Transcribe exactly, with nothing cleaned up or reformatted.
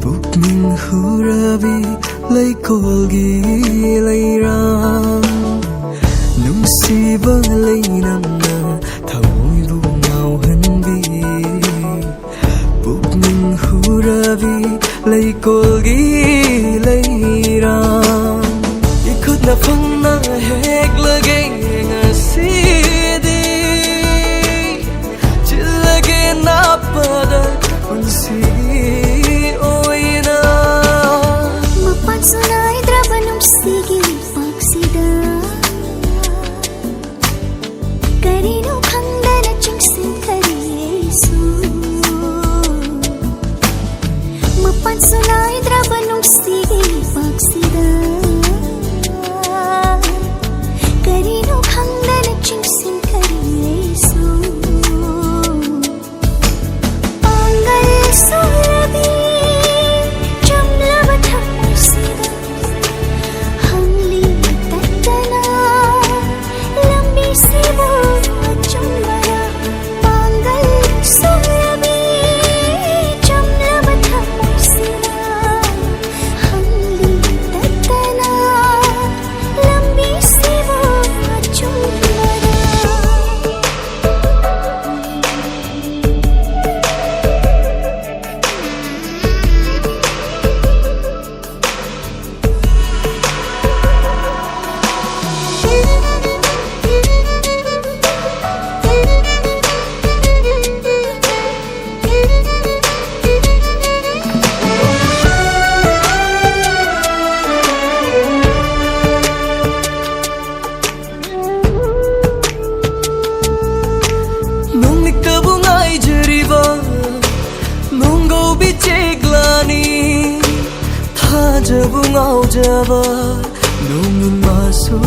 ꯄꯨꯛꯅꯤꯡ ꯍꯨꯔꯕꯤ ꯂꯩꯀꯣꯜꯒꯤ ꯂꯩꯔꯥꯡ, ꯅꯨꯡꯁꯤꯕ ꯂꯩꯅꯝꯅ ꯊꯃꯣꯏꯕꯨ ꯉꯥꯎꯍꯟꯕꯤ꯫ ꯄꯨꯛꯅꯤꯡ ꯍꯨꯔꯕꯤ ꯂꯩꯀꯣꯜꯒꯤ ꯂꯩꯔꯥꯡ, ꯏꯈꯨꯠꯅ ꯐꯪꯅ ꯍꯦꯛꯂꯒꯦ ꯉꯁꯤꯗꯤ꯫ ꯆꯤꯜꯂꯒꯦ ꯅꯥꯞꯄꯗ ꯄꯨꯟꯁꯤꯒꯤ ꯑꯣꯏꯅ꯫ ꯃꯄꯥꯟꯁꯨ ꯅꯥꯏꯗ꯭ꯔꯕ ꯅꯨꯡꯁꯤꯒꯤ ꯂꯩꯄꯥꯛꯁꯤꯗ ꯀꯔꯤꯅꯣ ꯈꯪꯗꯅ ꯆꯤꯡꯁꯤꯟꯈꯔꯦ ꯑꯩꯁꯨ꯫ ꯃꯄꯥꯟꯁꯨ ꯅꯥꯏꯗ꯭ꯔꯕ ꯅꯨꯡꯁꯤꯒꯤ ꯂꯩꯄꯥꯛꯁꯤꯗ ꯀꯔꯤꯅꯣ ꯈꯪꯗꯅ ꯆꯤꯡꯁꯤꯟꯈꯔꯦ ꯑꯩꯁꯨ꯫ ꯄꯥꯡꯒꯜ ꯁꯣꯜꯂꯕꯤ ꯆꯝꯂꯕ ꯊꯃꯣꯏꯁꯤꯗ ꯍꯪꯂꯤ ꯇꯠꯇꯅ ꯂꯝꯕꯤꯁꯤꯕꯨ ꯑꯆꯨꯝꯕꯔ? ꯄꯥꯡꯒꯜ ꯁꯣꯜꯂꯕꯤ ꯆꯝꯂꯕ ꯊꯃꯣꯏꯁꯤꯗ ꯍꯪꯂꯤ ꯇꯠꯇꯅ ꯂꯝꯕꯤꯁꯤꯕꯨ ꯑꯆꯨꯝꯕꯔ? ꯅꯣꯡꯂꯤꯛꯇꯕꯨ ꯉꯥꯏꯖꯔꯤꯕ ꯅꯣꯡꯒꯧꯕꯤ ꯆꯦꯛꯂꯥꯅꯤ, ꯊꯥꯖꯕꯨ ꯉꯥꯎꯖꯕ ꯅꯣꯡꯏꯟ ꯃꯆꯨ꯫